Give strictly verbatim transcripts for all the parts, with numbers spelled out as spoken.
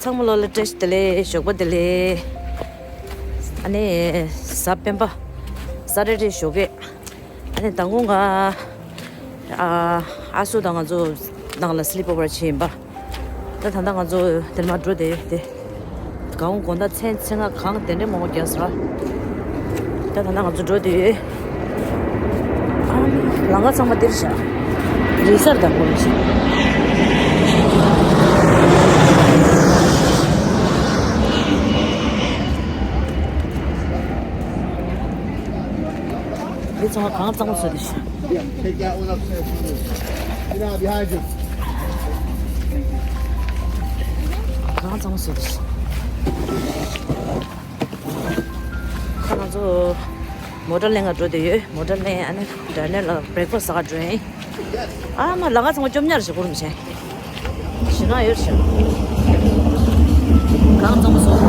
ཚང་མ་ལོ་ལ་བཀྲ་ཤིས་བདེ་ལེགས། ཞོགས་པ་བདེ་ལེགས། ཨ་ནི་གཟའ་སྤེན་པ། ས་ཊར་ཌེ་ཞོགས་ཀས། ཨ་ནི་ད་དགོང་ང་ཨ་ཨ་སུ་དང་ང་ཚོ་ནང་ལ་སི་ལིབ་ཨོ་ཝར་བྱས་ཡིན་པ། ད་ད་ལྟ་ང་ཚོ་དེར་མ་འགྲོ་དེ་དེ། གང་དགོང་དག་མཚན་མཚན་ང་གངས་དེ་འདྲའི་མང་པོ་རྒྱག་སོང་། ད་ད་ལྟ་ང་ཚོ་འགྲོ་དུས། ཨ་ལམ་ཁ་ཚང་མ་འདིར་བཞག་རི་སར་དང་པོ་ལ་བཞག་འདི་ཚང་མ་གངས་གཙང་མ་བཟོས་ཏེ་བཞག Take that one upstairs. Get out behind you. གངས་གཙང་མ་བཟོས་ཏེ་བཞག་ཁ་ང་ཚོ་མོ་ཊ་ལེན་ག་འགྲོ་དེ་ཡོད། མོ་ཊ་ལེན་ཨ་ནི་ཌི་ནར་ལ་བྷི་རེག་ཕ་སི་ཟ་ག་འགྲོ་ཡིན། ཨ་མ་ལམ་ཁ་ཚང་མ་སྐྱོབ་ཉར་ཞིག་གོ་རིམ་བྱས། ཞེད་སྣང་ཡོད་ཞིག་གངས་གཙང་མ་སོང་།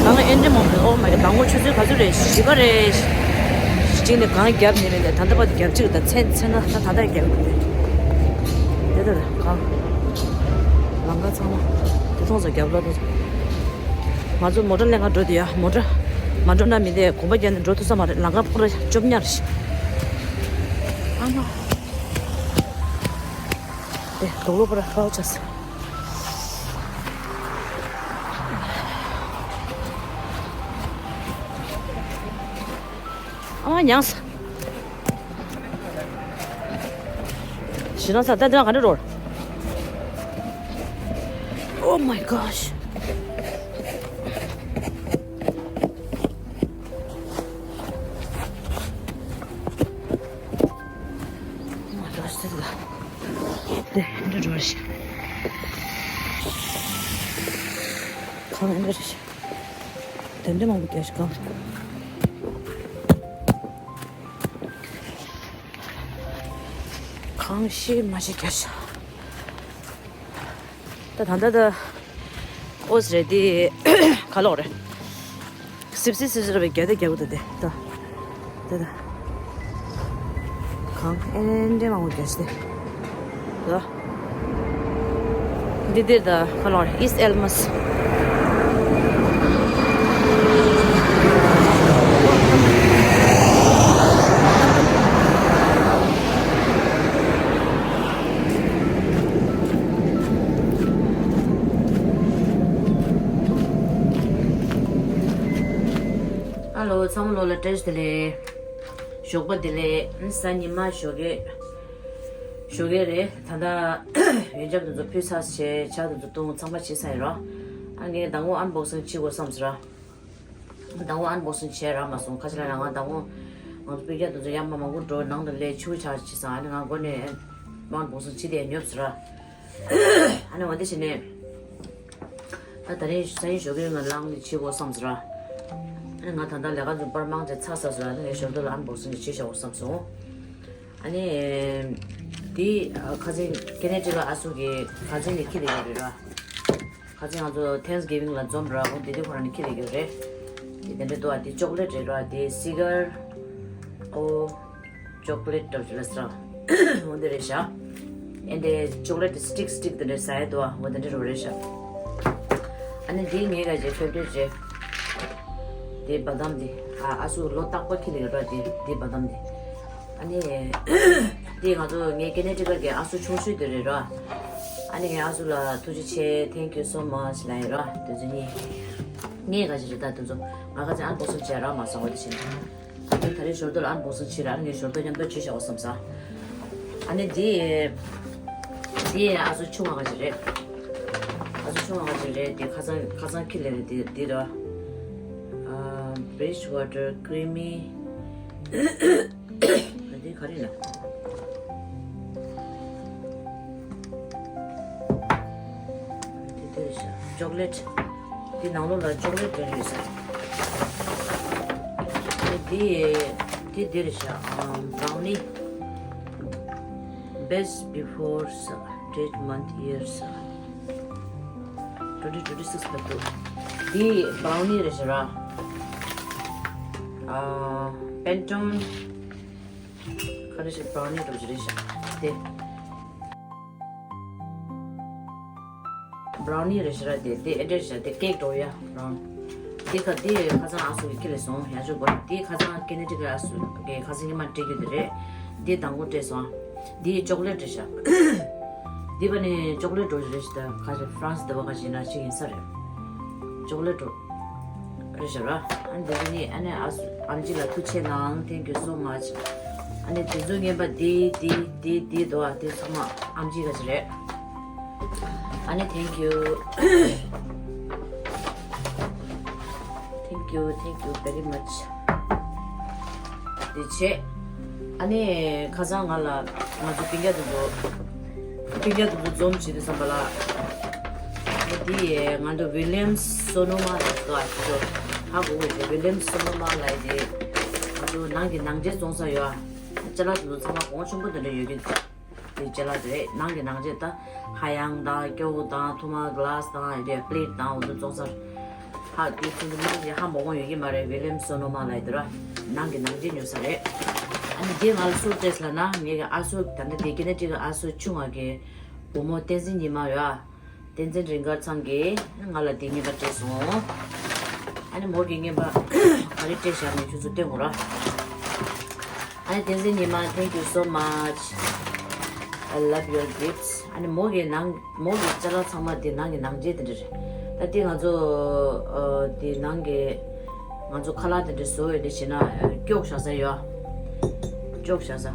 གངས་ཨེ་འདྲ་མང་པོ་འདུག་ཨོ་མའི་ག་དང་པོ་ཆུ་ཚོད་ག་ཚོད་རེད། བཞི་པ་རེད། གཅིག་ནས་གངས་བརྒྱབ་ནས་མེད་ནས་ད་ལྟ་བར་དུ་རྒྱབ་ཅིག་ད་མཚན་མཚན་ན་ད་ད་ལྟ་རྒྱབ་ཡོད་རེད། དེ་ལྟར་གངས་ལམ་ཁ་ཚང་མ་དེ་མཐོང་ཙང་རྒྱབ་ལ་དེ། ང་ཚོ་མོ་ཊ་ལེན་ག་འགྲོ་དེ་ཡ། མོ་ཊ་མ་འགྲོ་ན་མི་འདེ་གོམ་པ་བརྒྱབ་ནས་འགྲོ་ཐུབ་ས་མ་རེད། ལམ་ཁ་ཕུ་ར་སྐྱོབ་ཉར་ཞིག་ཨ་མ། དེ་དུག་ལོག་པར་ཁ་བ་ཆགས། ཨ་མ་མྱངས། ཞེད་སྣང་ཚ་ད་འདི་ན་ག་འདྲ་འགྲོ། Oh my gosh. Oh my gosh, this is དེ་འདྲ་འགྲོ་ཞིག་གང་འདྲ་ཞིག་དེ་འདྲ་མང་པོ་རྒྱག་ཞིག་གང་གང་ཤེས་མ་ཤེས་རྒྱག་ཞིག་ད་ད་ད་ད། ཨོ་སི་རེད་དེ། ག་ལོག་རེད། སིབ་སིབ་སིབ་སིབ་རེད་བརྒྱ་དེ་རྒྱ་བོ་དེ་དེ་ད། དེ་ད། གང་ཨེ་འདྲེ་མང་པོ་རྒྱ་ཞིག་དེ། ད། འདི་འདིར་ད་ག་ལོག་རེད། ཨིས་ཨེལ་མ་སི། ཨ་ལོ། ཚང་མ་ལོ་ལ་བཀྲ་ཤིས་བདེ་ལེགས། ཞོགས་པ་བདེ་ལེགས། གཟའ་ཉི་མ་ཞོགས་ཀས། ཞོགས་ཀས་རེད། ད་ལྟ་ཡོན་ཆབ་དེ་ཚོ་ཕུལ་ཚར་བྱས། ཇ་དེ་ཚོ་བཏུང་། ཚང་མ་བྱས་ཚར་ཡིན་རོ། ཨ་ངས་ཟླ་ངོ་ཨན་བོག་སིང་བྱེད་དགོས་བསམ་ཟེར་ར། ཟླ་ངོ་ཨན་བོག་སིང་བྱས་རག་མ་སོང་། ཁ་ཆེ་ལ་ང་ཟླ་ངོ་ང་ཚོ་སྤུས་ཀ་དེ་ཚོ་ཡར་མར་མང་པོ་འགྲོ། ནང་དུ་སླེབས་ཆུ་ཆག་བྱས་ཙང་། ཨ་ནི་ང་སྒོ་ནས་ཨན་བོག་སིང་བྱེད་དེ་ཉོབ་ཟེར་ར། ཨ་ནི་འོ་དེ་བྱས་ནས། ད་ད་རིང་སང་ཉིན་ཞོགས་ཀས་ང་ལངས་ནས་བྱེད་དགོས་བསམ་ཟེར་ར། ཨ་ནི་ང་ད་ལྟ་ལས་ཀ་ཚོ་པར་མང་ཆེ་ཚར་ཚར་ཟེར་ར། ཨ་ནི་ངས་ཞོགས་ཀས་ལ་ཨན་བོག་སིང་ཅིག་བྱེད་བཞག་དགོས་བསམ་སོང་། ཨ་ནི། དེ་ཁ་སང་ཁེ་ནེ་ཌི་ལ་ཨ་སུ་གི་ཁ་སང་ནས་ཁྱེར་ཡོད་རེད་ར། ཁ་སང་ང་ཚོ་ཐེངས་གིབ་ཝིང་ལ་འཛོམས་ར། འོ་དེ་དུས་ཁོ་རང་ནས་ཁྱེར་ཡོད་རེད། དེ་དེ་འདྲ་འདུག་ཨ་དེ་ཅོག་ལེ་ཊི་རེད་ར། དེ་སི་གར། ཨོ། ཅོག་ལེ་ཊི་འདྲ་བོ་ཅིག་ལ་ཟེར། འོ་འདི་རེད་ཤག་ཨེ་འདྲའི་ཅོག་ལེ་ཊི་སི་ཊིག་སི་ཊིག་དེ་འདྲ་ཟ་ཡ་འདུག་ཨ། འོ་དེ་འདྲ་རེད་ཤག་ཨ་ནི་འདི་ངའི་ག་ཅེ་ཕེབ་རེད་རེད། དེ་བ་དམ་དེ། ཨ་ཨ་སུ་ལོ་རྟག་པར་ཁྱེར་ཡོད་ར། དེ་དེ་བ་དམ་དེ། ཨ་ནི། དེ་ང་ཚོ་ངའི་ཀེ་ནེ་ཌི་ཀ་གི་ཨ་སུ་ཆུང་ཤོས་དེ་རེད་ར། ཨ་ནི་ངའི་ཨ་སུ་ལ་ཐུགས་རྗེ་ཆེ། Thank you so much ལབ་ཡོད་ར། དེ་ཚོ་གཉིས། ངའི་ག་ཅེ་རེད་ད་དེ་ཚོ། ང་ག་ཅེ་ཨན་བོག་སིང་བྱས་རག་མ་སོང་། འོ་དེ་བྱས་ནས། ད་ལྟ་ད་རེས་ཞོར་དུ་ལ་ཨན་བོག་སིང་བྱེད་ར། ཨ་ནི་ངས་ཞོར་དུ་མཉམ་དུ་བྱེད་བཞག་དགོས་བསམ་ས། ཨ་ནི་འདི། འདི་ཨ་སུ་ཆུང་བ་ག་ཅེ་རེད། ཨ་སུ་ཆུང་བ་ག་ཅེ་རེད། འདི་ཁ་སང་ཁ་སང་ཁྱེར་ལེ་རེད། འདི་འདི་ར། ཨ་Bridgewater Creamy། འདི་ག་རེ་ལ། འདི་འདི་རེད་ཤག་ཅོག་ལེ་ཊི། འདི་ནང་ལོགས་ལ་ཅོག་ལེ་ཊི་འདྲ་རེད་ཤག་འདི་འདི་འདི་རེད་ཤག་ཨམ་བྷ་རའུ་ནི། Best before ས། Date month year ས། Twenty twenty six ལ་འདུག་འདི་བྷ་རའུ་ནི་རེད་ཤག་ར། ཨ་པེན་ཊོན། ཁ་ནི་ཞིག་བྷ་རའུ་ནི་འདྲ་བོ་ཅིག་རེད་ཤག་དེ། བྷ་རའུ་ནི་རེད་ཤག་ར། དེ་དེ་ཨེ་འདྲ་རེད་ཤག་དེ་ཀེག་འདྲ་བོ་ཡ་བྷ་རའུ་ནི། དེ་ཁ་དེ་ཁ་སང་ཨ་སུ་གི་ཁྱེར་སོང་། ཡག་ཤོས་པོ་རེད། དེ་ཁ་སང་ཀེ་ནེ་ཌི་ཀའི་ཨ་སུ་གི་ཁ་སང་ཉི་མ་སྤྲད་རྒྱུ་དེ་རེད། དེ་དང་པོ་སྤྲད་སོང་། འདི་ཅོག་ལེ་ཊི་རེད་ཤག་འདི་པ་ནི་ཅོག་ལེ་ཊི་འདྲ་བོ་རེད་ཤག་ད་ཁ་ཤས་ཧྥ་རན་སི་འདི་པ་ཁ་ཤས་ན་ཅིག་ཡིན་ས་རེད། ཅོག་ལེ་ཊི་འདྲ་བོ་རེད་ཤག་ར། ཨ་ནི་འདི་ནི་ཨ་ནི་ཨ་སུ་ཨམ་ཆི་ལ་ཐུགས་རྗེ་ཆེ་གནང་། Thank you so much། ཨ་ནི་དེ་ཚོ་རྔན་པ་འདི་འདི་འདི་འདི་འདུག་ཨ། དེ་ཚང་མ་ཨམ་ཆི་ག་ཅིག་རེད། ཨ་ནི་thank you། Thank you, thank you very much། དེ་བྱས། ཨ་ནི་ཁ་སང་ང་ལ་ང་ཚོ་སྤུན་ཀྱག་དེ་ཚོ་སྤུན་ཀྱག་དེ་ཚོ་འཛོམས་བྱེད་དུས་ཙམ་པ་ལ། ཨ་ནི་དེ་ང་ཚོ་ཝི་ལི་ཡམ་སི་སོ་ནོ་མ་ལ་ཚོ་ཨ་ཅོ་ཧ་གོ་གི་རེད། ཝི་ལི་ཡམ་སི་སོ་ནོ་མ་ལ་དེ་ང་ཚོ་ནང་གི་ནང་ཆས་བཙོང་ས་ཡོད་ཨ། ཅ་ལག་དེ་ཚོ་ཚང་མ་གོང་ཆེན་པོ་དེ་འདྲ་ཡོད་ཀྱི་འདུག་དེ་ཅ་ལག་དེ་རེད། ནང་གི་ནང་ཆས་ད་ཧ་ཡང་དང་ཀྱོག་དང་ཐུར་མ་གི་ལ་སི་དང་ཨེ་འདྲ་པི་ལེ་ཊི་དང་འོ་དེ་བཙོང་ས། ཧ་དེ་ཚོ་འདི་ནང་གི་ཧ་མ་གོ་ཡོད་ཀྱི་མ་རེད། ཝི་ལི་ཡམ་སི་སོ་ནོ་མ་ལ་ཡི་དེ་ར་ནང་གི་ནང་ཆས་ཉོ་ས་རེད། ཨ་ནི་དེ་ང་ལ་སུ་ཊི་ཀེ་སི་ལ་ན་ངེད་ཀྱི་ཨ་སུ་ད་ལྟ་དེ་ཀེ་ནེ་ཌི་ཀའི་ཨ་སུ་ཆུང་བ་གི་བུ་མོ་བསྟན་འཛིན་ཉི་མ་ཡོད་ཨ། བསྟན་འཛིན་རིང་དཀར་ཚང་གིས་ང་ལ་དེ་རྔན་པ་སྤྲད་སོང་། ཨ་ནི་མོ་གི་རྔན་པ་ག་རེ་སྤྲད་བཞག་ནས་ཁྱོད་ཚོ་སྟོན་དགོས་ར། ཨ་ནི་བསྟན་འཛིན་ཉི་མ། Thank you so much། I love your gifts། ཨ་ནི་མོ་གི་ནང་མོ་གི་ཅ་ལག་ཚང་མ་དེ་ནང་གི་ནང་ཆས་དེ་འདྲ་རེད། ད་དེ་ང་ཚོ་ཨ་དེ་ནང་གི་ང་ཚོ་ཁ་ལག་དེ་འདྲ་བཟོ་ཡོད་དེ་བྱས་ན་ཨ་ཀྱོག་བཞག་ས་ཡོད་ཨ། ཀྱོག་བཞག་ས་ག་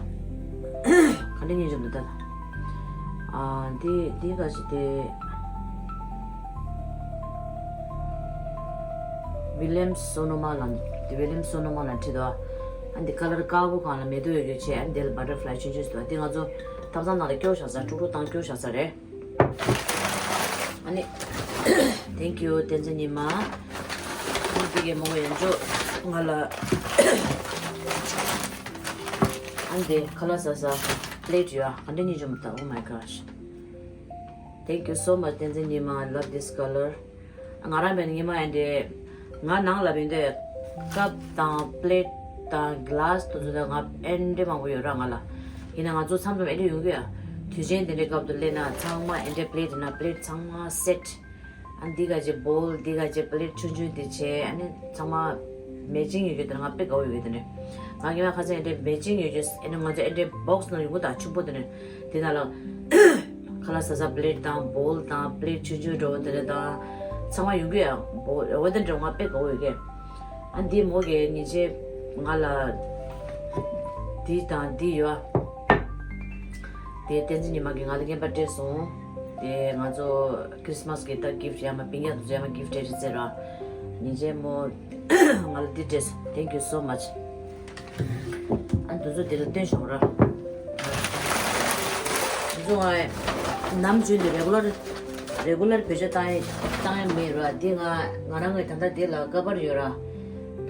འདྲ་ཉིན་རེ་མི་ལྟ་ད། ཨ་འདི་འདི་ག་ཞིག་དེ། ཝི་ལི་ཡམ་སི་སོ་ནོ་མ་ལ་འདི་ཝི་ལི་ཡམ་སི་སོ་ནོ་མ་ལ་འཁྲིད་དོ། ཨ་འདི་ཁ་ལར་དཀར་པོ་གང་ལ་མེ་ཏོག་ཡོད་ཡོད་ཆེ། ཨ་འདི་ལ་བ་ཊར་ཕ་ལའི་ཆུང་ཆུང་ཞིག་འདུག་འདི་ང་ཚོ་ཐབ་ཚང་ནང་ལ་སྐྱོར་བཞག་ས་ཀྲུག་ཀྲུག་བཏང་སྐྱོར་བཞག་ས་རེད། ཨ་ནི། Thank you བསྟན་འཛིན་ཉི་མ། ཨ་ནི་འདི་གའི་མོ་ག་ཡང་ཅོ་ང་ལ། ཨ་འདི་ཁ་ལག་ཟ་ས་པི་ལེ་ཊི་ཡོད་ཨ། ག་འདྲ་ཉིན་ཅོ་མི་ལྟ། Oh my gosh། Thank you so much བསྟན་འཛིན་ཉི་མ། I love this color། ང་རང་བས་ཉི་མ་ཨེ་འདྲས། ང་ནང་ལ་བས་འདྲས། ཀབ་དང་པི་ལེ་ཊི་དང་གི་ལ་སི་དེ་ཚོ་དང་ང་ཨེ་འདྲས་མང་པོ་ཡོད་ར་ང་ལ། ཡིན་ན་ང་ཚོ་མཚམས་མཚམས་ཨེ་འདྲས་ཡོང་གི་ཡ། དུས་ཆེན་དེ་འདྲའི་སྐབས་དུ་སླེབས་ན་ཚང་མ་ཨེ་འདྲས་པི་ལེ་ཊི་ཡིན་ན་པི་ལེ་ཊི་ཚང་མ་སེ་ཊི། ཨ་འདི་ག་ཅེ་བོལ་འདི་ག་ཅེ་པི་ལེ་ཊི་ཆུང་ཆུང་འདི་བྱས་ཨ་ནི་ཚང་མ་མེ་ཅིང་ཡོད་རྒྱུ་དེ་ང་དཔེ་དགའ་བོ་ཡོད་རྒྱུ་དེ་འདྲས། ང་ཉི་མ་ཁ་སང་ཨེ་འདྲས་མེ་ཅིང་ཡོད་རྒྱུ་ཨེ་ནི་ང་ཚོ་ཨེ་འདྲས་བོག་སི་ནང་ཡོང་གི་ད་ཆུང་པོ་དེ་འདྲས། དེ་ནང་ལ་ཁ་ལག་ཟ་ས་པི་ལེ་ཊི་དང་བོལ་དང་པི་ལེ་ཊི་ཆུང་ཆུང་འདྲ་བོ་དེ་འདྲས་དང་ཚང་མ་ཡོང་གི་ཡ། བོ་འོ་དེ་འདྲས་ང་དཔེ་དགའ་བོ་ཡོད་གི། ཨ་འདི་མོ་གི་ཉིན་བྱེད་ང་ལ་འདི་དང་འདི་ཡོད་ཨ། དེ་བསྟན་འཛིན་ཉི་མ་གིས་ང་ལ་རྔན་པ་སྤྲད་སོང་། དེ་ང་ཚོ་ཁི་རི་སི་མ་སི་གི་ད་གིཕ་ཊི་ཡ་མ་སྤུན་ཀྱག་དེ་ཚོ་ཡ་མ་གིཕ་ཊི་སྤྲད་རེད་ཟེར་ར། ཉིན་བྱེད་མོ་ང་ལ་འདི་སྤྲད་སོང་། Thank you so much། ཨ་འདི་ཚོ་འདི་ལ་སྟོན་ཤོག་ར། འདི་ཚོ་ང་ནམ་རྒྱུན་དུ་རེ་གུ་ལར་རེ་གུ་ལར་བེད་སྤྱོད་བཏང་ཡ་བཏང་ཡ་མེད་ར། འདི་ང་ང་རང་གི་ད་ལྟ་འདི་ལ་ཀ་པར་ཡོད་ར།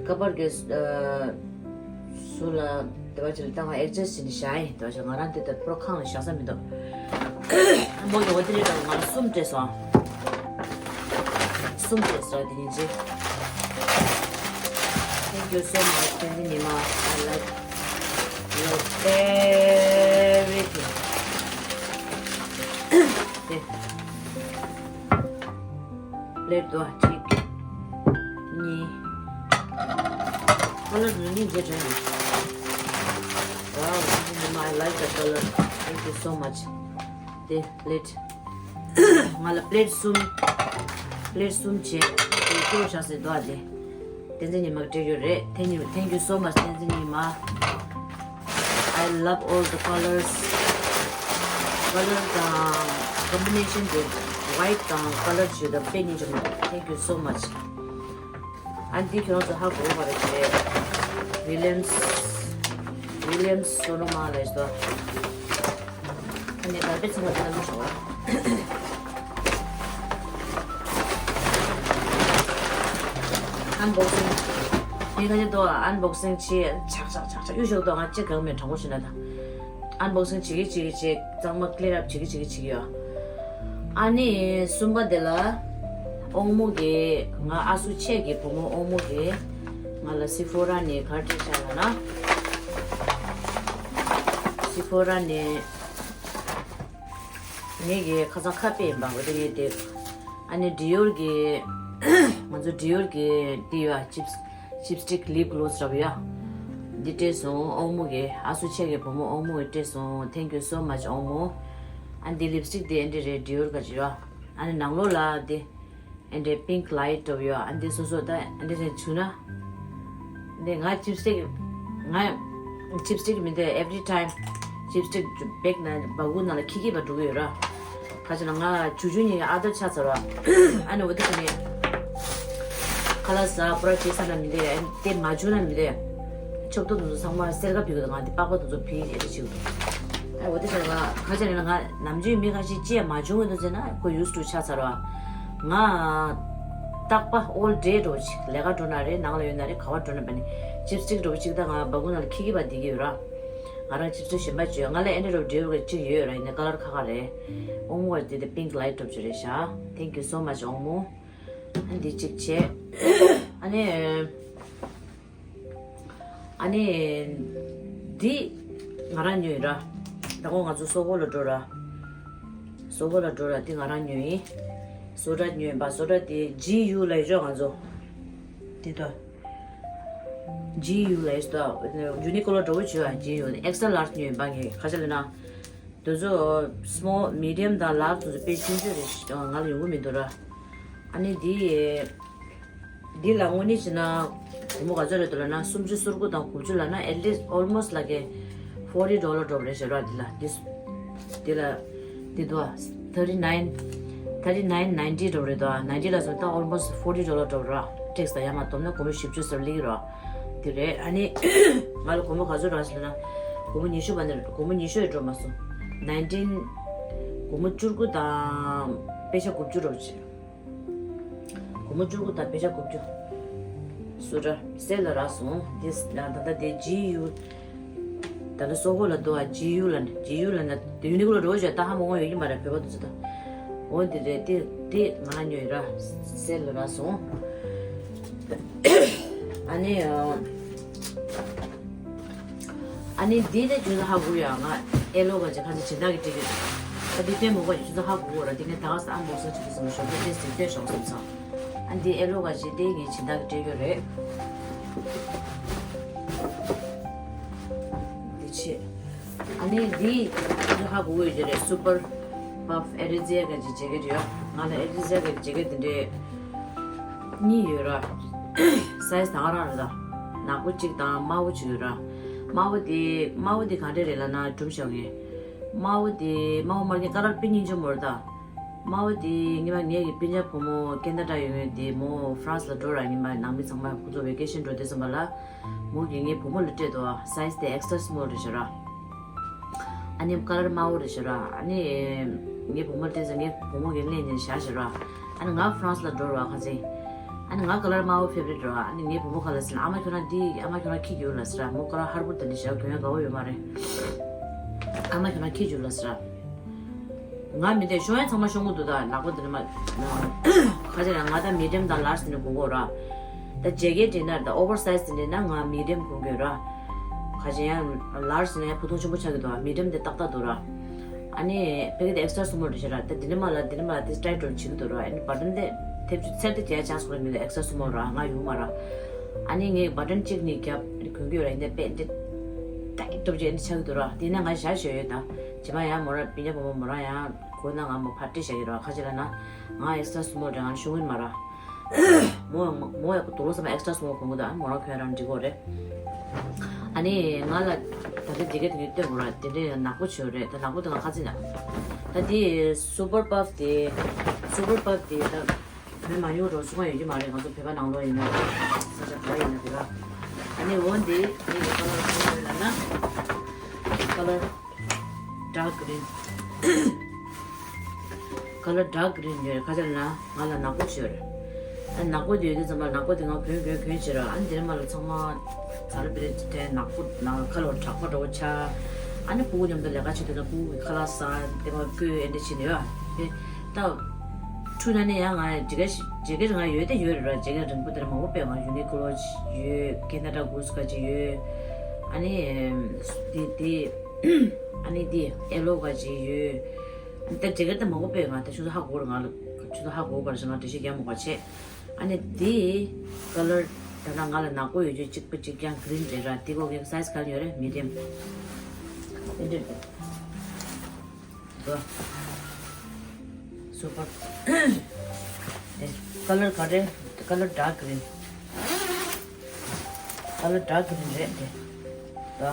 ཀ་པར་གྱི་ཨ་ཟུར་ལ་དེ་བ་ཅིག་ལ་བཏང་བ་ཨེ་ཌི་ཇེ་སི་བྱས་ནས་བཞག་ཡིན། དེ་བ་ཅིག་ང་རང་འདི་ལྟར་པོ་ར་ཁང་ལ་བཞག་ས་མི་འདུག་མོ་གི་འོ་དེ་རེད་དང་ང་ལ་གསུམ་སྤྲད་སོང་། གསུམ་སྤྲད་སོང་དེ་ཉིན་ཅི། Thank you so much བསྟན་འཛིན་ཉི་མ། I like your everything། དེ་པི་ལེ་ཊི་དོ་གཅིག་གཉིས། ཁ་ལར་ནི་གཉིས་བརྗེ་དྲན། Wow བསྟན་འཛིན་ཉི་མ། I like the color. Thank you so much། དེ་པི་ལེ་ཊི། ང་ལ་པི་ལེ་ཊི་གསུམ། པི་ལེ་ཊི་གསུམ་བྱས། དེ་སྐྱོར་བཞག་སྲིད་དོ་ཨ་དེ། བསྟན་འཛིན་ཉི་མ་སྤྲད་རྒྱུ་རེད། Thank you, thank you so much བསྟན་འཛིན་ཉི་མ། I love all the colors. ཀ་ལར་དང་ཀོམ་བི་ནེ་ཤན་དེ་ཝའིཊ་དང་ཀ་ལར་བྱོས་དང་དཔེ་སྙིང་རྗེ་མོ། Thank you so much། ཨ་འདི་ཁྱོད་རང་ཚོ་ཧ་གོ་བ་རེད་དེ། ཝི་ལི་ཡམ་སི་ཝི་ལི་ཡམ་སི་སོ་ནོ་མ་ལས་སོ། ཨ་ནི་གར་པེ་ཚང་མ་དེ་ལ་བླུགས་ཤོག་ཨན་བོག་སིང་། ངས་ཁ་ཤས་ཏོ་ཨན་བོག་སིང་བྱེད་ཆག་ཆག་ཆག་ཆག་གཡུག་ཤོག་ཏོ། ང་ཅི་གང་མེད་དྲང་པོ་ཞུ་ན་ད། ཨན་བོག་སིང་བྱེད་ཀྱི་བྱེད་ཀྱི་བྱེད། གཙང་མ་ཀི་ལིར་ཨབ་བྱེད་ཀྱི་བྱེད་ཀྱི་བྱེད་ཀྱི་ཡོད། ཨ་ནི་གསུམ་པ་དེ་ལ་ཨོང་མོ་གི་ང་ཨ་སུ་ཆེ་གི་བུ་མོ་ཨོང་མོ་གི་ང་ལ་སི་ཕོ་ར་ནས་ག་རེ་སྤྲད་ཤག་ལབ་ན། སི་ཕོ་ར་ནས་ངེད་ཀྱི་ཁ་སང་ཁ་དཔེ་ཡིན་པ་འོ་དེ་ངས་དེ་ ཨ་ནི་Dior གི་ང་ཚོ་Dior གི་དེ་ཡོད་ཨ། ཅིབ་ཅིབ་སི་ཊིག་ལིབ་གློ་སི་རབ་ཡ། འདི་སྤྲད་སོང་། ཨོ་མོ་གི་ཨ་སུ་ཆེ་གི་བུ་མོ་ཨོ་མོ་གི་སྤྲད་སོང་། Thank you so much ཨོ་མོ། ཨ་འདི་ལིབ་སི་ཊིག་འདི་ཨེ་འདྲ་རེད། Dior ག་ཅི་ཡོད། ཨ་ནི་ནང་ལོགས་ལ་འདི་ཨེ་འདྲ་pink light འདྲ་བོ་ཡོད། ཨ་འདི་སོ་སོ་ད་ཨེ་འདྲ་རེད་བྱུང་ན། འདི་ང་ཅིབ་སི་ཊིག་ང་ཅིབ་སི་ཊིག་མི་འདོད། every time ཅིབ་སི་ཊིག་བེག་ནང་སྦ་ཁུག་ནང་ལ་འཁྱེར་འཁྱེར་བ་འགྲོ་གི་ཡོད་ར། ཁ་ཅིག་ལ་ང་ཆུང་ཆུང་ཉིད་ཀྱི་ཨ་དར་ཆགས་ཚར་བ། ཨ་ནི་འོ་དེ་བྱས་ནས་ཁ་ལག་ཟ་པུ་ར་བྱེད་ས་ན་མི་འདོད། ཨ་ནི་དེ་མ་བྱུང་ན་མི་འདོད། ཆབ་ཏོ་དེ་ཚོ་ཚང་མ་སེར་ཁ་ཕུད་ཀྱི་འདུག་ང་དེ་པགས་པ་དེ་ཚོ་ཕུད་ཡས་དེ་བྱེད་ཀྱི་འདུག་ཨ་འོ་དེ་བྱས་ནས་ང་ཁ་ཅིག་ལ་ང་ནམ་རྒྱུན་མི་ཁ་ཤས་ཅི་ཡང་མ་བྱུང་གི་འདུག་ཟེར་ན་ཁོ་used to ཆགས་ཚར་བ། ང་རྟག་པ་all day འགྲོ་ཅིག་ལས་ཀ་འགྲོ་ན་རེད། ནང་ལ་ཡོད་ན་རེད། ག་བ་འགྲོ་ན་བ་ནི་ཅིབ་སི་ཊིག་འགྲོ་ཅིག་ད་ང་སྦ་ཁུག་ནང་ལ་འཁྱེར་འཁྱེར་བ་བསྡད་ཀྱི་ཡོད་ར། ང་རང་ཅིབ་སི་ཊིག་གཞན་པ་ཅིག་ཡོད། ང་ལ་ཨེ་འདྲ་འདྲ་བོ་འདྲ་བོ་ཅིག་ཡོད་ར། ཡིན་ན་ཀ་ལར་ཁ་ཁ་རེད། ཨོ་མོ་བ་དེ་དེ་pink light འདྲ་བོ་ཅིག་རེད་ཤག Thank you so much ཨོ་མོ། ཨ་འདི་གཅིག་བྱས། ཨ་ནི། ཨ་ནི། འདི་ང་རང་ཉོས་ར། ད་ཁོ་ང་ཚོ་སོ་ཧོ་ལ་འགྲོ་ར། སོ་ཧོ་ལ་འགྲོ་ར་འདི་ང་རང་ཉོས་ཡིན། སོ་ཌ་ཉོས་ཡིན་པ། སོ་ཌ་དེ་ཇི་ཡུ་ལ་ཡོད་ང་ཚོ། འདི་དོ། ཇི་ཡུ་ལ་ཡོད་དོ། ཡུ་ནི་ཀོ་ལོ་འགྲོ་བོ་བྱོས་ཨ། ཇི་ཡུ་extra large ཉོས་ཡིན་པ། ངས་ཁ་ཤས་ལ་ན། དེ་ཚོ་small, medium དང་large དེ་ཚོ་དཔེ་ཆུང་ཆུང་རེད། ང་ལ་ཡོང་གི་མི་འདུག་ར། ཨ་ནི་འདི། འདི་ལ་དངོས་གནས་བྱས་ན་སྒོར་མོ་ག་ཚོད་རེད་འདུག་ལབ་ན། སུམ་ཅུ་སོ་དགུ་དང་དགུ་བཅུ་ལབ་ན། at least almost like a forty dollar འགྲོ་བ་རེད་ཟེར་ར། འདི་ལ་འདི་འདི་ལ་འདི་འདུག་ཨ། thirty nine, thirty nine ninety འགྲོ་བ་རེད་འདུག་ཨ། ninety ལ་སོང་ད་almost forty dollar འགྲོ་བ་ར། tax དང་ཡར་མར་བསྡོམས་ན་སྒོར་མོ་བཞི་བཅུ་ཙམ་སླེབས་ཀྱི་རེད། དེ་རེད། ཨ་ནི་ང་ལ་སྒོར་མོ་ག་ཚོད་རག་ཟེར་ན། སྒོར་མོ་ཉི་ཤུ་བ་ནས། སྒོར་མོ་ཉི་ཤུ་ཡང་འགྲོ་མ་སོང་། nineteen སྒོར་མོ་བཅུ་དགུ་དང་པེ་ཤ་དགུ་བཅུ་འགྲོ་བྱས། སྒོར་མོ་བཅུ་དགུ་དང་པེ་ཤ་དགུ་བཅུ། སུ་ར་སེལ་ལ་རག་སོང་། དེ་ད་ལྟ་དེ་ཇི་ཡུ། ད་ལྟ་སོ་ཧོ་ལ་འདུག་ཨ། ཇི་ཡུ་ལ་ནི། ཇི་ཡུ་ལ་ན་དེ་ཡུ་ནི་ཀོ་ལོ་འགྲོ་བྱས་ད་ཧ་མ་གོ་ཡོད་ཀྱི་མ་རེད། བོད་པ་དེ་ཚོ་ད། འོ་འདི་རེད། དེ་དེ་ང་རང་ཉོས་ར། སེལ་ལ་རག་སོང་། ཨ་ནི། ཨ་ནི་འདི་ནི་ཁྱོད་ཚོ་ཧ་གོ་ཡ། ང་ཨེ་ལོ་ག་ཅིག་ཁ་ཅིག་སྦྱིན་བདག་གི་སྤྲད་ཀྱི་རེད། ད་འདི་དཔེ་མོ་ག་ཅིག་ཁྱོད་ཚོ་ཧ་གོ་གོ་ར། འདི་ངས་ད་ག་ས་ཨན་བོག་སིང་བྱེད་ཀྱི་སོང་། ཞོགས་པ་ཏེས་ཏེ་ལྟས་ཞོག་བསམ་ཚང་། ཨ་འདི་ཨེ་ལོ་ག་ཅིག་དེ་ངས་སྦྱིན་བདག་གི་སྤྲད་ཀྱི་རེད། འདི་ཆེ། ཨ་ནི་འདི་ཁྱོད་ཚོ་ཧ་གོ་གོ་ཡོད་ཀྱི་རེད། སུ་པར་བྷབ་ཨེ་རི་ཛི་ཡ་ག་ཅིག་ཇེ་ཀེ་ཊི་ཡོད། ང་ལ་ཨེ་རི་ཛི་ཡ་ག་ཇེ་ཀེ་ཊི་འདི་འདྲས། གཉིས་ཡོད་ར། སའི་ཛི་ད་ག་རང་རེད་ད། ནག་པོ་གཅིག་དང་དམར་པོ་གཅིག་ཡོད་ར། དམར་པོ་དེ་དམར་པོ་དེ་ག་འདྲས་རེད་ལབ་ན་སྒྲུང་བཤད་ངས། དམར་པོ་དེ་དམར་པོ་མར་གྱི་ཀ་ལར་དཔེ་སྙིང་རྗེ་མོ་རེད་ད། དམར་པོ་དེ་ངས་མ་ངའི་གི་སྤུན་ཀྱག་བུ་མོ་ཁེ་ན་ཌ་ཡོད་ངེས་དེ་མོ་ཧྥ་རན་སི་ལ་འགྲོ་ར། ཉི་མ་ནང་མི་ཚང་མ་ཁོ་ཚོ་ཝེ་ཀེ་ཤན་འགྲོ་དུས་ཙམ་པ་ལ། མོ་གིས་ངའི་བུ་མོ་ལ་སྤྲད་འདུག་ཨ། སའི་ཛི་དེ་ཨེག་སི་ཊ་ར་སི་མོལ་རེད་ཤག་ར། ཨ་ནི་ཀ་ལར་དམར་པོ་རེད་ཤག་ར། ཨ་ནི་ངའི་བུ་མོ་ལ་སྤྲད་ཙང་ངའི་བུ་མོ་གིས་ལེན་ནས་བཞག་ཤག་ར། ཨ་ནི་ང་ཧྥ་རན་སི་ལ་འགྲོ་ར་ཁ་སང་། ཨ་ནི་ང་ཀ་ལར་དམར་པོ་ཕེ་ཝ་རི་ཊི་ར། ཨ་ནི་ངའི་བུ་མོ་ཁ་ལ་ཟེར་ན། ཨ་མ་ཁྱོད་རང་འདི་ཨ་མ་ཁྱོད་རང་འཁྱེར་གྱི་ཡོད་ལ་ཟེར་ར། མོ་ཀ་ལར་ཧར་པོ་དེ་འདྲ་ཞིག་གྱོན་ཡ་དགའ་བོ་ཡོད་མ་རེད། ཨ་མ་ཁྱོད་རང་འཁྱེར་གྱི་ཡོད་ལ་ཟེར་ར། ང་མི་བདེ། ཤོང་ཡ་ཚང་མ་ཤོང་གི་འདུག་ད་ནག་པོ་འདི་ནི་མ། ཁ་ཅིག་ཡང་ང་ད་མི་ཌི་ཡམ་དང་ལར་ཇི་ནི་གོན་གོ་ར། ད་ཇེ་ཀེ་ཊི་འདྲ་ད་ཨོ་བར་སའི་ཛི་འདྲ་ན་ང་མི་ཌི་ཡམ་གོན་གོ་ར། ཁ་ཅིག་ཡང་ལར་ཇི་ནི་ཡང་ཕུ་ཐུང་ཆེན་པོ་ཆགས་ཀྱི་འདུག་མི་ཌི་ཡམ་དེ་ཏག་ཏག་འདུག་ར། ཨ་ནི་ཕ་གི་དེ་ཨེག་སི་ཊ་ར་སི་མོལ་རེད་ཤག་ར། ད་འདི་ནི་མ་ལ་འདི་ནི་མ་ལ་དེ་ཊའི་ཊི་རུ་བྱེད་ཀྱི་འདུག་ར། ཨ་ནི་བ་ཊན་དེ་ཐེབས་ཆུ་ཚེར་དེ་རྒྱག་ཆགས་སོང་ར། མི་ལ་ཨེག་སི་ཊ་ར་སི་མོལ་ར། ང་ཡོང་མ་ར། ཨ་ནི་ངས་བ་ཊན་གཅིག་ནི་རྒྱབ་གོན་གྱི་ཡོད་ར། ཡིན་ནའི་དཔེ་འདི་ཊའིཊ་འདྲ་པོ་ཅིག་ཨ་ནི་ཆགས་ཀྱི་འདུག་ར། དེ་ནས་ང་བཞག་བཞག་ཡོད་ད། རྗེས་མ་ཡང་མོ་རང་སྤུན་ཀྱག་བུ་མོ་མོ་རང་ཡང་གོན་ན་ང་མོ་ཕར་སྤྲད་བཞག་གི་རེད་བ། ཁ་ཅིག་ལབ་ན་ང་ཨེག་སི་ཊ་ར་སི་མོལ་རེད། ང་ནི་ཤོང་གི་མ་རེད། མོ་ཡང་མོ་ཡང་དུག་ལོག་ཚང་མ་ཨེག་སི་ཊ་ར་སི་མོལ་གོན་གི་འདུག་མོ་རང་གོན་རང་འགྲིག་གོ་རེད། ཨ་ནི་ང་ལ་ད་ལྟ་དེ་ག་དེ་ནས་སྟོན་དགོས་རེད། དེ་འདྲའི་ནག་པོ་བྱོས་རེད། ད་ནག་པོ་དེ་ང་ཁ་ཚིག་ན། ད་དེ་སུ་པར་བྷབ་དེ། སུ་པར་བྷབ་དེ་ད། བོད་མ་ཡོང་རོགས་ཚུགས་ཡོད་ཀྱི་མ་རེད། ང་ཚོ་བོད་པ་ནང་ལོགས་ཡིན་ན་ས་ཆ་ག་ཡིན་ན་དེ་ལ། ཨ་ནི་འོ་འདི་ངེད་ཀྱི་ཁ་ལར་ག་རེ་ལབ་ན། ཁ་ལར་ཌརྐ་གི་རིན། ཁ་ལར་ཌརྐ་གི་རིན་ཡོད། ཁ་ཆ་ན་ང་ལ་ནག་པོ་ཅིག་ཡོད་རེད། ཨ་ནག་པོ་དེ་ཡོད་དུས་ཙམ་པ་ནག་པོ་དེ་ང་གོན་གོན་གོན་བྱེད་ར། ཨ་ནི་དེ་རིང་མ་ལ་ཚང་མ་ཚ་རུ་བི་རེ་དེ་ནག་པོ་ནག་ཁ་ལོ་དྲག་པོ་འདྲ་བོ་ཆགས། ཨ་ནི་ཕྲུ་གུ་མཉམ་དུ་ལས་ཀ་བྱེད་དུས་ན་ཕྲུ་གུ་གི་ཁ་ལག་ཟ་དེ་མ་བསྐོལ་ཨེ་འདྲ་བྱེད་ནས་ཡོད། ཨེ་ད། ཕྲུ་ན་ནས་ཡང་ང་ཇེ་ཀེ་ཇེ་ཀེ་ང་ཡོད་དེ་ཡོད་རེད་ར། ཇེ་ཀེ་རིང་པོ་དེར་མང་པོ་སྤེལ། ང་ཡུ་ནི་ཀོ་ལོ་ཡོད། ཁེ་ན་ཌ་གུ་སི་ཀ་ཅིག་ཡོད། ཨ་ནི་དེ་དེ་ཨ་ནི་དེ་ཨེ་ལོ་ཀ་ཅིག་ཡོད། ཨ་ནི་ད་ཇེ་ཀེ་དེ་མང་པོ་སྤེལ། ང་ད་ཆུ་ཚོད་ཧ་གོ་རེད། ང་ལ་ ཁྱོད་ཚོ་ཧ་གོ་བར་ཞིག་ང་འགྲེལ་བཤད་རྒྱག་མི་དགོས་པ་བྱས། ཨ་ནི་འདི་ཀ་ལར་ད་ལྟ་ང་ལ་ནག་པོ་ཡོད་རྒྱུ་གཅིག་པ་གཅིག་རྐྱང་གི་རིན་རེད་ར། འདི་གོ་ངའི་སའི་ཛི་ག་ལ་ཡོད་རེད། མི་ཌི་ཡམ། འདི་འདྲ་རེད། འདི་སུ་པར། འདི་ཀ་ལར་ག་རེ། ཀ་ལར་ཌར་ཀི་རིན། ཀ་ལར་ཌར་ཀི་རིན་རེད་འདི། འདི།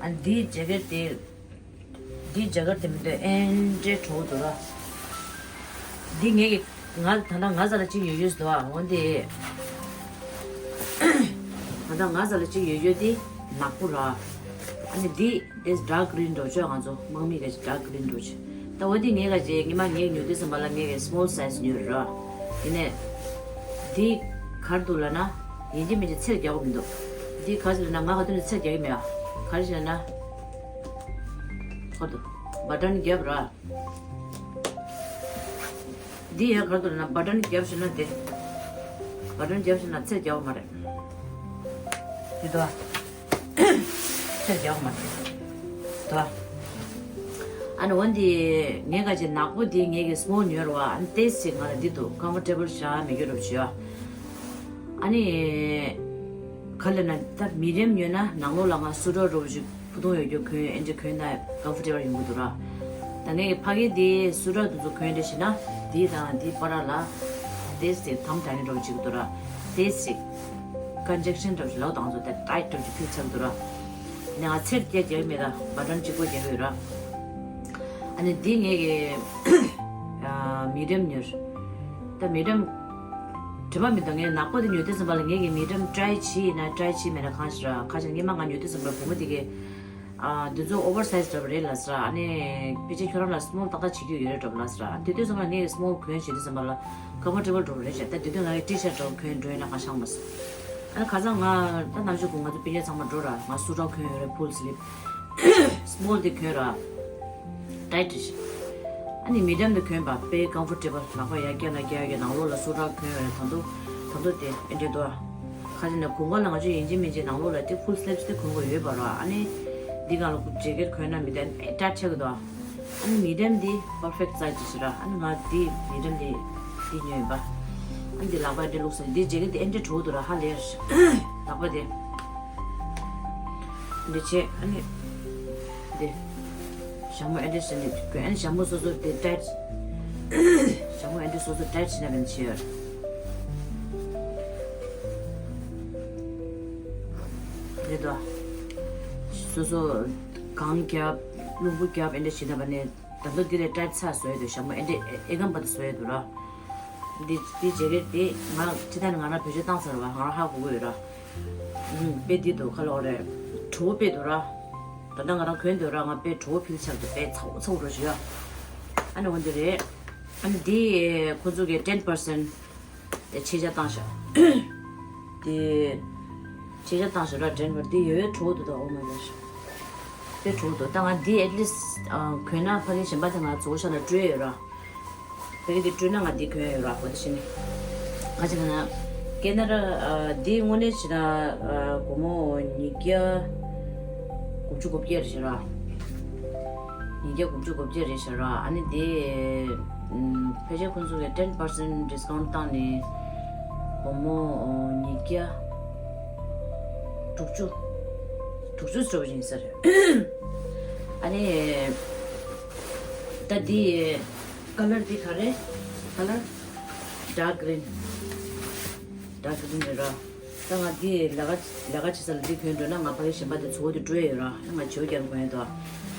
ཨ་འདི་ཇེ་ཀེཊ་དེ། འདི་ཇེ་ཀེཊ་དེ་མི་འདུག་ཨེ་འདྲའི་བྲོ་བོ་འདུག་ར། འདི་ངས་ཀྱི་ང་ད་ལྟ་ང་ཟ་ལ་གཅིག་ཡོད་ཡོད་འདུག་ཨ་འོན་ཏེ། ད་ལྟ་ང་ཟ་ལ་གཅིག་ཡོད་ཡོད་དེ་ནག་པོ་ར། ཨ་ནི་འདི་དེ་ཌར་ཀི་རིན་འགྲོ་ཆོག་ང་ཚོ་དམག་མི་ག་ཅིག་ཌར་ཀི་རིན་འགྲོ་ཆོག་ད་འོ་འདི་ངས་ག་ཅིག་ཉི་མ་ངས་ཉོ་དུས་ཙམ་པ་ལ་ངས་ཀྱི་སི་མོལ་སའི་ཛི་ཉོས་ར། ཡིན་ནས། འདི་གར་འདུག་ལ་ན། ཡིན་གཅིག་མིན་གཅིག་ཚེར་རྒྱག་གི་མི་འདུག་འདི་ག་ཅིག་ལ་ན་ང་ག་དུས་ནས་ཚེར་རྒྱག་གི་མེད་ཨ། ག་རེ་ཞིག་ལ་ན། ཁོ་འདུག་བ་ཊན་རྒྱབ་ར། འདི་ཡང་ག་རེ་འདུག་ལ་ན་བ་ཊན་རྒྱབ་ཞིག་ན་དེ། བ་ཊན་རྒྱབ་ཞིག་ན་ཚེར་རྒྱག་གི་མ་རེད། འདི་འདུག་ཨ། ཚེར་རྒྱག་མ་རེད། ད། ཨ་ནི་འོན་ཏེ་ངས་ག་ཅིག་ནག་པོ་འདི་ངས་ཀྱི་སི་མོལ་ཉོས་ར་བ། ཨ་ནི་ཏེས་ཅིག་ང་ལ་འདི་འདུག་ཀམ་ཕོར་ཊེ་བལ་བཞག་མི་རྒྱུ་རུ་བྱོས། ཨ་ནི། ག་ལ་ན་ད་མི་ཌི་ཡམ་ཉོས་ན་ནང་ལོགས་ལ་ང་སུ་ཊ་རུ་བྱོས། ཕུ་ཐུང་ཡོད་རྒྱུ་གོན་ཨེ་འདྲ་གོན་ན་ཀམ་ཕོར་ཊེ་བལ་ཡོང་གི་འདུག་ར། ད་ངས་ཕ་གི་དེ་སུ་ཊ་དེ་ཚོ་གོན་འདྲ་བྱས་ན་དེ་དང་དེ་བར་ལ་ཏེས་དེ་དམ་དྲག་ནི་འགྲོ་བྱེད་ཀྱི་འདུག་ར། ཏེས་ཅིག་ཀོན་ཇེག་ཤན་འགྲོ་བྱེད་ལོག་དང་ཚོ་དེ་ཊའིཊ་འགྲོ་བྱེད་ཕིལ་ཆགས་འདུག་ར། ནས་ང་ཚེར་སྐྱེ་རྒྱག་མེད་ད་བ་ཊན་གཅིག་པོ་རྒྱག་ཡོད་ར། ཨ་ནི་འདི་ངས་ཀྱི་མི་ཌི་ཡམ་ཉོས། ད་མི་ཌི་ཡམ་དྲི་མ་མི་འདུག་ངས་ནག་པོ་དེ་ཉོ་དུས་ཙམ་པ་ལ་ངས་ཀྱི་མི་ཌི་ཡམ་ཊའི་བྱས་ཡིན་ན་ཊའི་བྱས་མེད་ན་གང་ཞིག་ར་ཁ་ཅིག་སྔོན་མ་ང་ཉོ་དུས་ཙམ་པ་བུ་མོ་དེ་གས། ཨ། འདི་ཚོ་ཨོ་བར་སའི་ཛི་འདྲ་པོ་རེད་ལབ་ཟེར། ཨ་ནི་ཕལ་ཆེར་ཁྱོད་རང་ལ་སི་མོལ་ཏག་ཏག་བྱེད་རྒྱུ་ཡོད་རེད་འགྲོ་ལབ་ཟེར། ཨ་ནི་དེ་དུས་ཙམ་ལ་ངས་སི་མོལ་གོན་བྱེད་དུས་ཙམ་པ་ལ་ཀམ་ཕོར་ཊེ་བལ་འགྲོ་རེད་བྱས། ད་དེ་དུས་ང་ཡི་ཊི་ཤར་འདྲ་པོ་གོན་འགྲོ་ཡིན་ན་གང་ཤང་མ་ཟེར། ཨ་ནི་ཁ་སང་ང་ད་ནང་ཆུ་གུ་ང་ཚོ་སྤུན་ཀྱག་ཚང་མ་འགྲོ་ར། ང་སུ་ཊ་གོན་ཡོད་རེད། ཕུལ་སི་ལིབ། སི་མོལ་དེ་གོན་ར། ཊའིཊ་རེད་བྱས། ཨ་ནི་མི་ཌི་ཡམ་དེ་གོན་པ་དཔེ་ཀམ་ཕོར་ཊེ་བལ། ལག་པ་ཡར་བཀྱག་ན་བཀྱག་གི་ནང་ལོགས་ལ་སུ་ཊ་གོན་ཡོད་རེད། ད་དུང་ད་དུང་དེ་ཨེ་འདྲས་འདུག་ཨ། ཁ་ཅིག་ནས་གོན་གོ་ལ་ང་ཚོ་ཡིན་གཅིག་མིན་གཅིག་ནང་ལོགས་ལ་དེ་ཕུལ་སི་ལིབ་དེ་གོན་དགོས་ཡོད་པ་ར། ཨ་ནི་འདི་གང་ལ་ཇེ་ཀེཊ་གོན་ན་མི་དེ་ཨེ་ཊའིཊ་ཆགས་ཀྱི་འདུག་ཨ་ནི་མི་ཌི་ཡམ་འདི་པར་ཕེག་སའི་ཛི་ཞིག་ར། ཨ་ནི་ང་འདི་མི་ཌི་ཡམ་འདི་འདི་ཉོས་ཡིན་པ། ཨ་ནི་འདི་ལག་པ་འདི་བླུགས་ས་འདི་ཇེ་ཀེཊ་འདི་ཨེ་འདྲས་བྲོ་བོ་འདུག་ར། ཧ་ལས་ལག་པ་འདི་འདི་བྱས། ཨ་ནི་འདི་ཞྭ་མོ་ཨེ་འདྲས་བྱས་ནས་གོན། ཨ་ནི་ཞྭ་མོ་སོ་སོ་འདི་ཊའིཊ། ཞྭ་མོ་ཨེ་འདྲས་སོ་སོ་ཊའིཊ་བྱས་ན་མིན་བྱས་ཡོད་རེད་དོ། སོ་སོ་གང་རྒྱབ་རླུང་བུ་རྒྱབ་ཨེ་འདྲ་བྱེད་ན་བ་ནས་ད་དུང་འདི་ལས་ཊའིཊ་ཚ་བཟོ་ཡོད་དོ། ཞྭ་མོ་ཨེ་འདྲ་ཨེ་ཨེ་སྐམ་པ་དུ་བཟོ་ཡོད་དོ་ར། འདི་འདི་བྱེད་རེད་དེ་ང་ཁྲི་ཐ་ནི་ང་རང་བེད་སྤྱོད་བཏང་ཚར་བ་ང་རང་ཧ་གོ་གི་ཡོད་ར། ཨུམ་དཔེ་འདི་འདུག་ཁ་ལོག་རེད། བྲོ་བོ་དཔེ་འདུག་ར། ད་ལྟ་ང་རང་གོན་འདུག་ར། ང་དཔེ་བྲོ་བོ་ཕིལ་ཆགས་འདུག་དཔེ་ཚ་བོ་ཚ་བོ་འགྲོ་བཞིན་ཡོད། ཨ་ནི་འོ་འདི་རེད། ཨ་ནི་འདི་ཁོ་ཚོ་གི་ཊེན་པར་སེན་ཊི། དེ་ཆེ་ཆ་བཏང་ཤག་དེ་ཆེ་ཆ་བཏང་ཤག་ར། ཌེན་བར་དེ་ཡོད་ཡོད་བྲོ་བོ་འདུག་ད་ཨོ་མའི་གོཌ། དེ་བྲོ་བོ་འདུག་ད་ང་འདི་ཨེཊ་ལིསཊ་གོན་ན་ཕ་གི་གཞན་པ་དེ་ང་ཚོ་ཤ་ལ་སྤྲོད་ཡོད་ར། ཕ་གི་དེ་སྤྲོད་ན་ང་འདི་གོན་ཡོད་ར། གོ་དེ་ཤི་ནི་ག་ཅི་ག་ན་ཀེ་ན་ར་འདི་དངོས་གནས་བྱས་ན་སྒོར་མོ་ཉིས་བརྒྱ་དགུ་བཅུ་གོ་བརྒྱད་རེད་ཤག་ར། ཉིས་བརྒྱ་དགུ་བཅུ་གོ་བརྒྱད་རེད་ཤག་ར། ཨ་ནི་དེ་ཕལ་ཆེར་ཁོང་ཚོ་གི་ཊེན་པར་སེན་ཊི་ཌིས་ཀའུན་ཊི་བཏང་ནས་སྒོར་མོ་ཉིས་བརྒྱ་དྲུག་ཅུ་དྲུག་ཅུ་ཙམ་ཡིན་ས་རེད། ཨ་ནི་ད་དེ་ཀ་ལར་དེ་ག་རེ། ཀ་ལར་ཌརྐ་གི་རིན། ཌརྐ་གི་རིན་རེད་ར། ད་ང་འདི་ལས་ཀ་ལས་ཀ་བྱེད་ས་ལ་འདི་གྱོན་འགྲོ་ན་ང་ཕ་གི་གཞན་པ་དེ་ཚོ་བོ་དེ་སྤྲོད་ཡོད་ར། ང་བྱིའུ་རྒྱབ་གྱོན་ཡོད་དོ།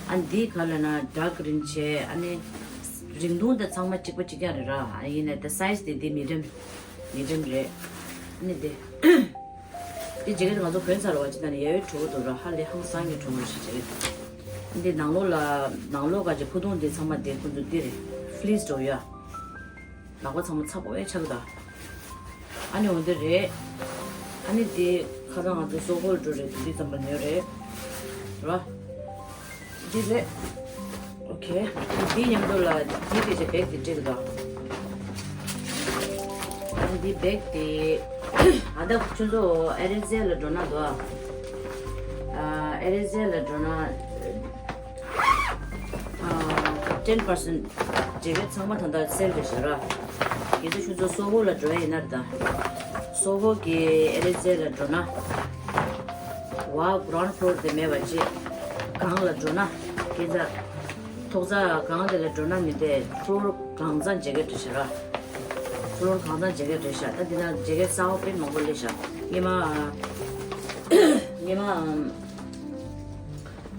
ཨ་འདི་ག་ལ་ན་ཌརྐ་རིན་ཆེ། ཨ་ནི་རིང་ཐུང་དེ་ཚང་མ་གཅིག་པ་གཅིག་རྐྱང་རེད་ར། ཨ་ཡིན་ནའི་ད་སའི་ཛི་དེ་འདི་མི་ཌི་ཡམ་མི་ཌི་ཡམ་རེད། ཨ་ནི་དེ་དེ་ཇེ་ཀེཊ་ང་ཚོ་གྱོན་ཚར་བ་ཅིག་ད་ནི་ཡ་ཡོད་བྲོ་བོ་འདུག་ར། ཧ་ལས་ཧང་སང་གི་བྲོ་བོ་ཞིག་ཇེ་ཀེཊ་འདི་ནང་ལོགས་ལ་ནང་ལོགས་ག་ཅིག་ཕུ་ཐུང་འདི་ཚང་མ་དེ་ཁོ་ཚོ་འདི་རེད། ཕི་ལིས་འདྲ་བོ་ཡ། ལག་པ་ཚང་མ་ཚ་པོ་ཨེ་ཆགས་ད། ཨ་ནི་འོ་འདི་རེད། ཨ་ནི་དེ་ཁ་སང་ང་ཚོ་སོ་ཧོལ་འགྲོ་རེད། དེ་དུས་ཙམ་པ་ཉོས་རེད། ར། འདི་རེད། ཨོ་ཁེ། འདི་མཉམ་དུ་ལ་འདི་དེ་ཆེ་བེག་དེ་སྤྲད་ད། ཨ་ནི་འདི་བེག་དེ་ཨ་ད་ཁྱོད་ཚོ་ཨེ་རི་ཛ་ལ་འགྲོ་ན་དོ། ཨ་ཨེ་རི་ཛ་ལ་འགྲོ་ན། ཨ་ཊེན་པར་སེན་ཊི་ ཇེ་ཀེཊ་ཚང་མ་ད་ལྟ་སེལ་རེད་ཤག་ར། ཁྱེད་ཚོ་ཁྱོད་ཚོ་སོ་ཧོ་ལ་འགྲོ་ཡ་ཡིན་ན་རེད་ད། སོ་ཧོ་གི་ཨེ་རེ་ཛེ་ལ་འགྲོ་ན། བ་གྷ་རའུན་ཌི་ཕི་ལོར་དེ་མེད་པ་ཅིག་སྒང་ལ་འགྲོ་ན། ཁྱེད་ཚོ་ཐོག་རྩེག་སྒང་དེ་ལ་འགྲོ་ན་མི་འདུག་ཕི་ལོར་གང་ཚང་ཇེ་ཀེཊ་རེད་ཤག་ར། ཕི་ལོར་གང་ཚང་ཇེ་ཀེཊ་རེད་ཤག་ད་འདི་ན་ཇེ་ཀེཊ་གསར་པ་དཔེ་མང་པོ་སླེབས་ཤག་སྔོན་མ། སྔོན་མ།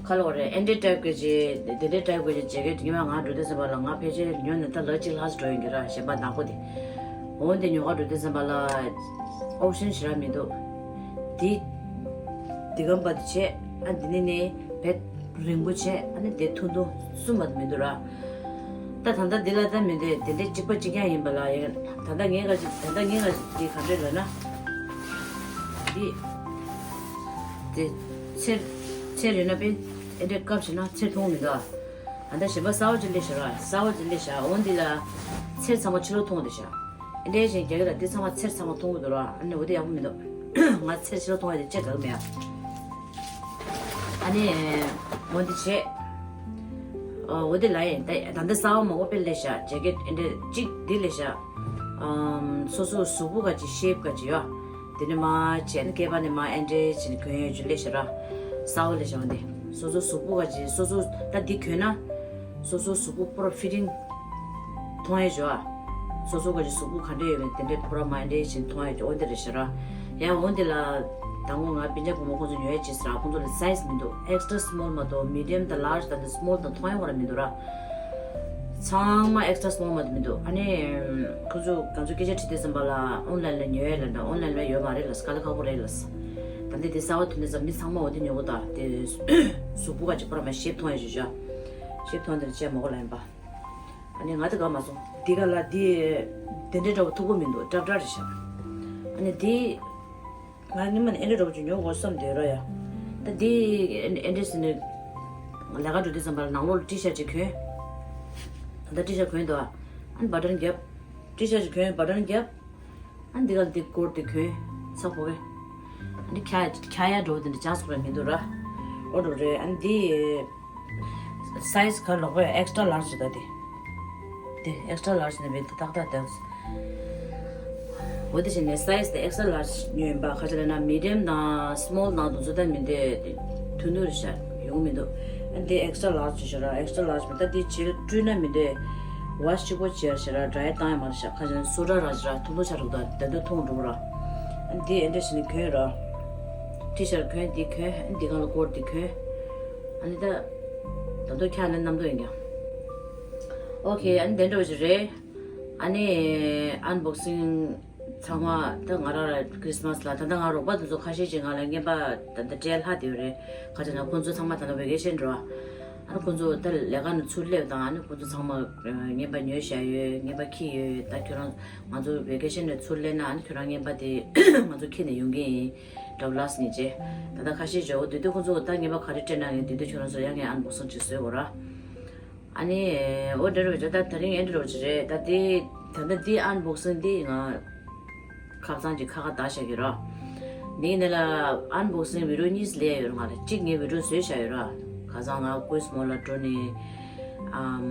ཁ་ལོ་རེད། ཨེ་འདྲའི་ཊའིབ་གི་ཅིག་དེ་འདྲའི་ཊའིབ་གི་ཅིག་ཇེ་ཀེཊ་ཉི་མ་ང་འགྲོ་དུས་ཙམ་པ་ལ་ང་ཕལ་ཆེར་ཉོས་ནས་ད་ལོ་གཅིག་ལྷག་ཙམ་འགྲོ་ཡོང་གི་ར། གཞན་པ་ནག་པོ་དེ། འོན་ཏེ་ཉོ་ག་འགྲོ་དུས་ཙམ་པ་ལ་ཨོབ་ཤན་ཞེ་དྲག་མི་འདུག་དེ་དེ་གམ་པ་དེ་བྱས། ཨ་འདི་ནས་ནི་བེད་རིང་པོ་བྱས། ཨ་ནི་དེ་ཐུང་ཐུང་གསུམ་མ་མི་འདུག་ར། ད་ད་ལྟ་འདི་ལ་ད་མི་འདུག་དེ་འདྲའི་གཅིག་པ་གཅིག་རྐྱང་ཡིན་པ་ལ་ཡིན། ད་ལྟ་ངས་ག་ཅིག་ད་ལྟ་ངས་ག་ཅིག་དེ་ག་འདྲས་ལབ་ན། འདི། དེ། ཚེར། ཚེར་ཡོད་ན་དཔེ། ཨེ་འདྲས་བཀབ་བྱས་ན་ཚེར་མཐོང་མི་འདུག་ཨ་ད་གཞན་པ་གསར་པ་ཅིག་སླེབས་ཤག་ར། གསར་པ་ཅིག་སླེབས་ཤག་འོ་འདི་ལ། ཚེར་ཚང་མ་ཕྱི་ལོགས་མཐོང་གི་འདུག་ཤག་ཨེ་འདྲས་བྱས་རྒྱག་གི་ལ་འདི་ཚང་མ་ཚེར་ཚང་མ་མཐོང་གི་འདུག་ར། ཨ་ནི་འོ་དེ་ཡག་པོ་མི་འདུག་ང་ཚེར་ཕྱི་ལོགས་མཐོང་ཡ་དེ་ཅི་དགའ་གི་མེད་ཨ། ཨ་ནི། འོ་འདི་བྱས། འོ་དེ་ལ་ཡིན་ད་ད་འདི་གསར་པ་མང་པོ་དཔེ་སླེབས་ཤག་ཇེ་ཀེཊ་ཨེ་འདྲས་གཅིག་འདི་སླེབས་ཤག་ཨམ། སོ་སོ་གཟུགས་པོ་ག་ཅིག་ཤེབ་ག་ཅིག་ཡོད། དེ་ནས་མར་བྱས་ནས་སྐེད་པ་ནས་མར་ཨེ་འདྲས་བྱས་ནས་གྱོན་ཡོད་ཅིག་སླེབས་ཤག་ར། གསར་པ་སླེབས་ཤག་འོ་འདི། སོ་སོ་གཟུགས་པོ་ག་ཅིག་སོ་སོ་ད་འདི་གྱོན་ན། སོ་སོ་གཟུགས་པོ་པུ་ར་ཕི་ཊིང་མཐོང་ཡ་ཅིག་ཡོད། སོ་སོ་ག་ཅིག་གཟུགས་པོ་ག་འདྲས་ཡོད་མེད་དེ་འདྲས་པུ་ར་མར་ཨེ་འདྲས་བྱས་ནས་མཐོང་ཡ་ཅིག་འོ་འདི་རེད་ཤག་ར། ཡང་འོ་འདི་ལ། དང་པོ་ང་སྤུན་ཀྱག་བུ་མོ་ཁོང་ཚོ་ཉོ་ཡ་ཅིག་ཟེར་ར། ཁོང་ཚོ་ལ་སའི་ཛི་མི་འདུག་ཨེག་སི་ཊ་ར་སི་མོལ་མ་གཏོགས་མི་ཌི་ཡམ་དང་ལཱར་ཇི་དང་དེ་སི་མོལ་དང་མཐོང་ཡ་བོ་ར་མི་འདུག་ར། ཚང་མ་ཨེག་སི་ཊ་ར་སི་མོལ་མ་གཏོགས་མི་འདུག་ཨ་ནི། ཁོང་ཚོ་ང་ཚོ་སྐད་ཆ་དྲིས་དུས་ཙམ་པ་ལ་ཨོན་ལན་ལ་ཉོ་ཡ་ལབ་ན་ཨོན་ལན་ལ་ཡོད་མ་རེད་ལབ། དཀའ་ལས་ཁག་པོ་རེད་ལབ། ད་འདི་དེ་གསར་པ་ཐོན་དུས་ཙམ་མི་ཚང་མ་འོ་དེ་ཉོ་གི་འདུག་དེ་གཟུགས་པོ་ག་ཅིག་པུ་ར་མར་ཤེབ་མཐོང་ཡ་ཅིག་ཡོད་ཤག་ཤེབ་མཐོང་དེ་ལ་བྱས་མ་གོ་ལབ་ཡིན་པ། ཨ་ནི་ང་དེ་དགའ་མ་སོང་། འདི་ག་ལ་འདི། དེ་འདྲའི་འདྲ་བོ་མཐུག་པོ་མི་འདུག་སྲབ་སྲབ་རེད་ཤག་ཨ་ནི་འདི། ང་སྔོན་མ་ནས་ཨེ་འདྲ་འདྲ་བོ་ཅིག་ཉོ་དགོས་བསམ་བསྡད་ར་ཡ། ད་འདི། ཨེ་འདྲ་ཟེར་ནས། ལས་ཀ་འགྲོ་དུས་ཙམ་པ་ལ་ནང་ལོགས་ལ་ཊི་ཤར་ཊི་ཅིག་གྱོན། ད་ལྟ་ཊི་ཤར་ཊི་གྱོན་འདུག་ཨ་ནི་བ་ཊན་བརྒྱབ། ཊི་ཤར་ཊི་ཅིག་གྱོན་བ་ཊན་བརྒྱབ། ཨ་ནི་འདི་ག་ལ་འདི་ཀོཊ་འདི་གྱོན། ཚ་པོ་གི། ཨ་ནི་འཁྱག་འཁྱག་ཡ་འགྲོ་བ་དེ་འདྲ་ཅང་སོགས་ར་མི་འདུག་ར། ཨོ་འགྲོ་རེད། ཨ་ནི་འདི། སའི་ཛི་ག་ལོག་པས་ཨེག་སི་ཊ་ར་ལཱར་ཇི་ད་དེ། དེ་ཨེག་སི་ཊ་ར་ལཱར་ཇི་ནས་མེད་དེ་ཏག་ཏག་དེ། འོ་དེ་བྱས་ནས་སའི་ཛི་དེ་ཨེག་སི་ཊ་ར་ལཱར་ཇི་ཉོས་ཡིན་པ། ཁ་ཆེ་ལ་ན་མི་ཌི་ཡམ་དང་སི་མོལ་དང་དེ་ཚོ་ད་མི་འདུག་ཐུང་ཐུང་རེད་ཤག་ཡོང་མི་འདུག་ཨ་འདི་ཨེག་སི་ཊ་ར་ལཱར་ཇི་ཞིག་ར། ཨེག་སི་ཊ་ར་ལཱར་ཇི་མ་ད་འདི་བྱས་བཀྲུས་ན་མི་འདུག་ཝ་ཤི་གཅིག་པོ་བྱས་ར་ཞིག་ར་ཌ་རའི་བཏང་ཡ་མ་རེད་ཤག་ཁ་ཆེ་ན་སོ་ཌ་ར་ཞིག་ར་ཐུང་ཐུང་ཆགས་འདུག་ད་དེ་ཐུང་འགྲོ་ར། ཨ་འདི་ཨེ་འདྲ་ཞིག་ནས་གྱོན་ར། ཊི་ཤར་ཊི་གྱོན་འདི་གྱོན་ཨ་འདི་གང་ལ་ཀོཊ་འདི་གྱོན། ཨ་ནི་ད། ད་དུང་འཁྱག་ནས་གནམ་དུ་ཡིན་ཀྱང་། ཨོ་ཁེ། ཨ་ནི་དེ་འདྲ་བ་ཞིག་རེད། ཨ་ནི་ཨན་བོག་སིང་ཚང་མ་ད་ང་རང་ཁྲིས་མས་ལ་ད་ལྟ་ང་རོགས་པ་དེ་ཚོ་ཁ་ཤས་ཅིག་ང་ལ་རྔན་པ་ད་ལྟ་སྤྲད་ལྷག་བསྡད་ཡོད་རེད། ཁ་ཅིག་ན་ཁོང་ཚོ་ཚང་མ་ད་ལྟ་ཝེ་ཀེ་ཤན་འགྲོ། ཨ་ནི་ཁོང་ཚོ་ད་ལས་ཀ་ནས་ཚུར་སླེབས་དང་ཨ་ནི་ཁོང་ཚོ་ཚང་མ་རྔན་པ་ཉོས་བཞག་ཡོད། རྔན་པ་འཁྱེར་ཡོད། ད་ཁྱོད་རང་ང་ཚོ་ཝེ་ཀེ་ཤན་ནས་ཚུར་སླེབས་ན་ཨ་ནི་ཁྱོད་རང་རྔན་པ་དེ་ང་ཚོ་འཁྱེར་ནས་ཡོང་གི་ཡིན། ཌབ་ལགས་ནི་ཅེ། ད་ལྟ་ཁ་ཤས་ཇོ་བོ་དུས་དུས་ཁོང་ཚོ་ད་རྔན་པ་ག་རེ་སྤྲད་ན་ངས་དུས་དུས་ཁྱོད་རང་ཚོ་ཡང་ངས་ཨན་བོག་སིང་ཅིག་བཟོས་འོ་ར། ཨ་ནི། འོ་འདྲ་རུ་ཇོ་ད་ད་རིང་ཨེ་འདྲ་རུ་ཅི་རེད་ད་དེ། ད་ལྟ་འདི་ཨན་བོག་སིང་འདི་ང་ཁ་སང་གི་ཁ་ཁ་བརྡ་བཞག་གི་ར། འདི་ནས་ལ་ཨན་བོག་སིང་བི་ཌི་ཡོ་གཉིས་ལས་ཡོད་ར། ང་ལ་གཅིག་ངས་བི་ཌི་ཡོ་བཟོས་བཞག་ཡོད་ར། ཁ་སང་ང་ཀུན་སི་མོལ་ལ་འགྲོ་ནས། ཨམ།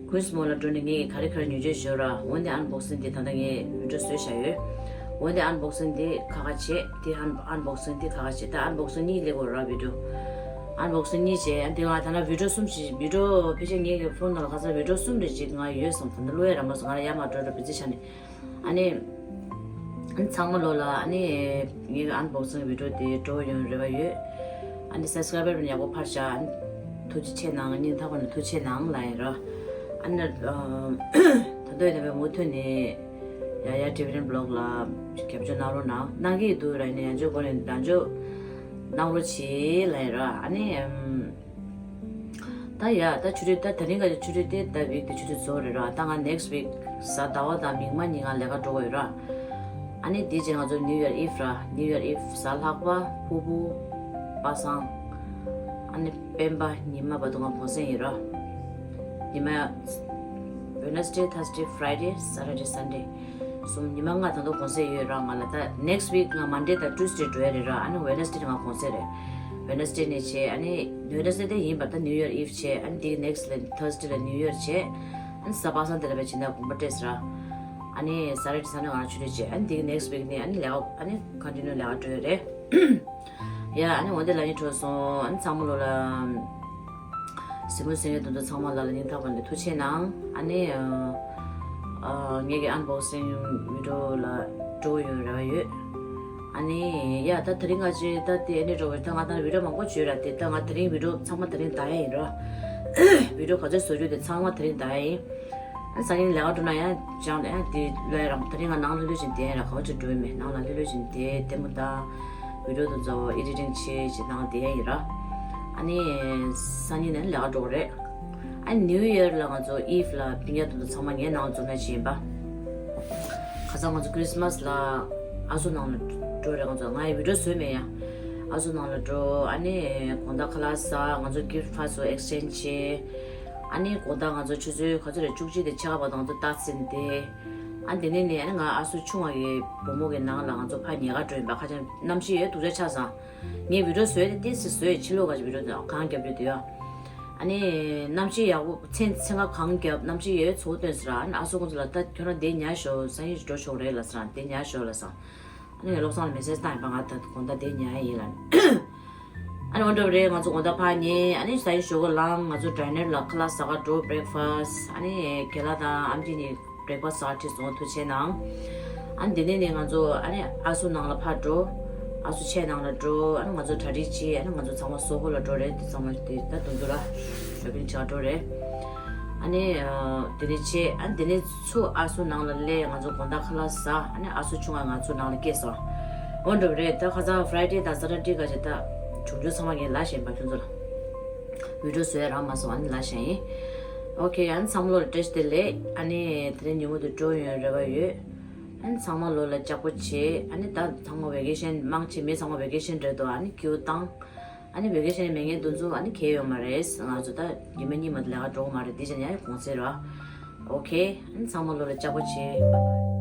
ཀུན་སི་མོལ་ལ་འགྲོ་ནས་ངས་ག་རེ་ག་རེ་ཉོས་བྱས་ཞོར་ར། འོན་ཏེ་ཨན་བོག་སིང་དེ་ད་ལྟ་ངས་བི་ཌི་ཡོ་བཟོས་བཞག་ཡོད། འོན་ཏེ་ཨན་བོག་སིང་དེ་ཁ་ཁ་བྱས། དེ་ཨན་ཨན་བོག་སིང་དེ་ཁ་ཁ་བྱས། ད་ཨན་བོག་སིང་གཉིས་སླེབས་ཡོད་ར་བི་ཌི་ཡོ། ཨན་བོག་སིང་གཉིས་བྱས། ཨ་དེ་ང་ད་ལྟ་བི་ཌི་ཡོ་གསུམ་ཞིག་བི་ཌི་ཡོ་ཕལ་ཆེར་ངས་ཀྱི་ཕོན་ནང་ལ་ཁ་སང་བི་ཌི་ཡོ་གསུམ་རེ་ཅིག་ང་ཡོད་བསམ། ད་ལྟ་བླུག་ཡ་རག་མ་སོང་། ང་ལ་ཡར་མར་འགྲོ་འགྲོ་བི་ཛི་ཆགས་ནས། ཨ་ནི། ཨ་ནི་ཚང་མ་ལོ་ལ་ཨ་ནི་ངའི་ཨན་བོག་སིང་བི་ཌི་ཡོ་དེ་འགྲོ་ཡོང་རེ་བ་ཡོད། ཨ་ནི་སབ་སི་ཀ་རའི་བར་ཡག་པོ་འཕར་ཤག་ཨ་ནི་ཐུགས་རྗེ་ཆེ་གནང་། སྙིང་ཐག་པ་ནས་ཐུགས་རྗེ་ཆེ་གནང་ལབ་ཡིན་ར། ཨ་ནི། ད་དུང་ཡིན་ན་མུ་མཐུད་ནས་ཡ་ཡ་ཊི་བི་རན་བི་ལོག་ལ་རྒྱབ་སྐྱོར་གནང་རོགས་གནང་། གནང་གི་འདུག་ར། ཡིན་ན་ཡང་ཅོ་གོ་ནས་ལྡང་ཅོ་གནང་རོགས་བྱེད་ལབ་ཡིན་ར། ཨ་ནི། ད་ཡ་ད་ཆུ་ཚོད་ད་ད་རིང་ག་ཆུ་ཚོད་དེ་ད་བིག་དེ་ཆུ་ཚོད་རྫོགས་རེད་ར། ད་ང་ནེག་སི་ཊི་ཝིག་གཟའ་ཟླ་བ་དང་མིག་དམར་གཉིས་ང་ལས་ཀ་འགྲོ་གི་ཡོད་ར། ཨ་ནི་དེ་རྗེས་ང་ཚོ་ནིའུ་ཡར་ཨིབ་ར། ནིའུ་ཡར་ཨིབ་གཟའ་ལྷག་པ་ཕུར་བུ་པ་སངས། ཨ་ནི་སྤེན་པ་ཉི་མ་བར་དུ་ང་གུང་སེང་ཡིན་ར། ཉི་མ་ཝེ་ནེ་སི་ཌེ་ཐར་སི་ཌེ་ཕ་རའི་ཌེ་སེ་ཊར་ཌེ་སན་ཌེ། གསུམ་ཉི་མ་ལྔ་ད་དུང་གུང་སེང་ཡོད་ར། ང་ལ་ད་ནེག་སི་ཊི་ཝིག་ང་མན་ཌེ་དང་ཊུ་སི་ཌེ་འགྲོ་ཡ་རེད་ར། ཨ་ནི་ཝེ་ནེ་སི་ཌེ་ང་གུང་སེང་རེད། ཝེ་ནེ་སི་ཌེ་ནས་བྱས། ཨ་ནི་ཝེ་ནེ་སི་ཌེ་དེ་ཡིན་པ་ད་ནིའུ་ཡར་ཨིབ་བྱས། ཨ་ནི་དེ་ནེག་སི་ཊི་ལ་ཐར་སི་ཌེ་ལ་ནིའུ་ཡར་བྱས། ཨ་ནི་གཟའ་པ་སངས་དེ་ལ་བས་བྱིན་ན་དགོངས་པ་སྤྲད་ཟེར། ཨ་ནི་གཟའ་རེད་ས་ནས་ང་ཆུ་རེད་བྱས། ཨ་ནི་དེ་གི་next week ནས་ཨ་ནི་ལས་ཀ་ཨ་ནི་continue ལས་ཀ་འགྲོ་ཡོད་རེད། ཡ་ཨ་ནི་འོན་ཏེ་ལ་ཉིན་འགྲོ་སོང་། ཨ་ནི་ཚང་མ་ལོ་ལ་གཟིགས་མོ་གཟིགས་མཁན་དེ་ཚོ་ཚང་མ་ལ་ལ་སྙིང་ཐག་པ་ནས་ཐུགས་རྗེ་གནང་། ཨ་ནི་ཨ་ངེད་ཀྱི་unboxing video ལ་འགྲོ་ཡོང་རེ་བ་ཡོད། ཨ་ནི་ཡ་ད་དེ་རིང་ང་ཅི་ད་དེ་ཨ་ནི་འགྲོ་བའི་ད་ང་ད་video མང་པོ་བྱོས་ར། དེ་ད་ང་དེ་རིང་video ཚང་མ་དེ་རིང་ད་ཡ་ཡིན་ར། video ག་ཚོད་བཟོ་རྒྱུ་དེ་ཚང་མ་དེ་རིང་ད་ཡ་ཡིན། ཨ་སང་ཉིན་ལས་ཀ་འགྲོ་ན་ཡང་སྦྱངས་ནས་ཡང་དེ་ལས་རང་དེ་རིང་ང་ནང་ལྷོད་ལྷོད་བཞིན་བསྡད་ཡ་ར། ག་བ་ཅིག་འགྲོ་ཡི་མེད། ནང་ལ་ལྷོད་ལྷོད་བཞིན་བསྡད། དེ་མོ་ད་video དེ་ཚོ་editing བྱེད་བྱེད་ནང་བསྡད་ཡ་ཡིན་ར། ཨ་ནི་སང་ཉིན་ནས་ལས་ཀ་འགྲོ་གི་རེད། ཨ་ནི་New Year ལ་ང་ཚོ་Eve ལ་ཕི་ཉ་དེ་ཚོ་ཚང་མ་ངའི་ནང་འཛོམས་ན་བྱེད་ཡིན་པ། ཁ་སང་ང་ཚོ་Christmas ལ་ཨ་སུ་ནང་ལ་འགྲོ་རེད། ང་ཚོ་ང་ཡི་video བཟོས་མེད་ཡ། ཨ་སུ་ནང་ལ་འགྲོ། ཨ་ནི་དགོང་དག་ཁ་ལག་ཟ། ང་ཚོ་gift ཕར་ཚུར་exchange བྱེད། ཨ་ནི་དགོང་དག་ང་ཚོ་ཆུ་ཚོད་ག་ཚོད་རེད། བཅུ་གཅིག་དེ་ཕྱེད་ཀ་བར་དུ་ང་ཚོ་རྟགས་འཛིན་བསྡད། ཨ་དེ་ནས་ནས་ཨ་ནི་ང་ཨ་སུ་ཆུང་བ་གི་བུ་མོ་གི་ནང་ལ་ང་ཚོ་ཕར་ཉལ་ག་འགྲོ་ཡིན་པ། ཁ་ཆེམས་གནམ་གཤིས་ཡོད་སྡུག་ཅག་ཆགས་སོང་། ངས་video བཟོས་ཏེ་ཏོག་ཙམ་བཟོས། ཕྱི་ལོགས་ག་ཅིག་video དེ་གངས་རྒྱབ་རྒྱུ་དེ་ཡོད། ཨ་ནི་གནམ་གཤིས་ཡག་པོ་མཚན་མཚན་ཁ་གངས་རྒྱབ། གནམ་གཤིས་ཡོད་ཚོགས་སྟོན་ཟེར། ཨ་ནི་ཨ་སུ་ཁོང་ཚོ་ལ་ད་ཁྱོད་རང་འདིར་ཉལ་ཤོག་སང་ཉིན་འགྲོ་ཆོག་རེད་ལབ་ཟེར། འདིར་ཉལ་ཤོག་ལབ་ཟེར། ཨ་ནི་ངས་བློ་བཟང་ལ་message བཏང་ཡིན་པ། ང་ད་དགོང་དག་འདིར་ཉལ་ཡ་ཡིན་ལབ། ཨ་ནི་འོ་འདྲ་རེད། ང་ཚོ་དགོང་དག་ཕར་ཉལ། ཨ་ནི་ཟ་ཡི་ཞོགས་ཀ་ལངས། ང་ཚོ་dinner ལ་ཁ་ལག་ཟ་ག་འགྲོ། breakfast ཨ་ནི་རྒན་ལགས་དང་ཨམ་ཆི་ནི་breakfast ཟ་ག་ཁྲིད་སོང་། ཐུགས་རྗེ་གནང་། ཨ་ནི་དེ་ནས་ནས་ང་ཚོ་ཨ་ནི་ཨ་སུ་ནང་ལ་ཕར་འགྲོ། ཨ་སུ་ཆས་ནང་ལ་འགྲོ། ཨ་ནི་ང་ཚོ་གྲ་སྒྲིག་བྱས། ཨ་ནི་ང་ཚོ་ཚང་མ་Soho ལ་འགྲོ་རེད། དེ་ཚང་མ་དེ་ད་དུང་དུ་ར་shopping བྱ་འགྲོ་རེད། ཨ་ནི་ཨ་དེ་ནས་བྱས། ཨ་ནི་དེ་ནས་ཚུར་ཨ་སུ་ནང་ལ་སླེབས། ང་ཚོ་དགོང་དག་ཁ་ལག་ཟ། ཨ་ནི་ཨ་སུ་ཆུང་བ་ང་ཚོ་ནང་ལ་སྐྱེལ་སོང་། འོ་འདྲ་རེད། ད་ཁ་སང་Friday དང་Saturday ག་ཅིག་ད་བྱུང་བྱུང་ཚང་མ་ངས་ལབ་བཞག་ཡིན་པ། ཁྱོད་ཚོ་ལ་video བཟོ་ཡ་རག་མ་སོང་། ཨ་ནི་ལབ་བཞག་ཡིན། Okay ཨ་ནི་ཚང་མ་ལོ་ལ་བཀྲ་ཤིས་བདེ་ལེགས། ཨ་ནི་དེ་རིང་ཉིན་མོ་དེ་འགྲོ་ཡོང་རེ་བ་ཡོད། ཨ་ནི་ཚང་མ་ལོ་ལ་ལྕགས་པོ་བྱེད། ཨ་ནི་ད་ཚང་མ་vacation མང་ཆེ་མི་ཚང་མ་vacation རེད་དོ། ཨ་ནི་ཁྱེའུ་བཏང་། ཨ་ནི་vacation མེད་མཁན་དེ་ཚོ་ཨ་ནི་གང་ཡང་ཡོད་མ་རེད། ང་ཚོ་ད་ཉི་མ་གཉིས་མ་གཏོགས་ལས་ཀ་འགྲོ་གི་མ་རེད། དེ་བྱས་ན་ཡང་གུང་སེང་རེད་བ། Okay ཨ་ནི་ཚང་མ་ལོ་ལ་ལྕགས་པོ་བྱེད། Bye bye།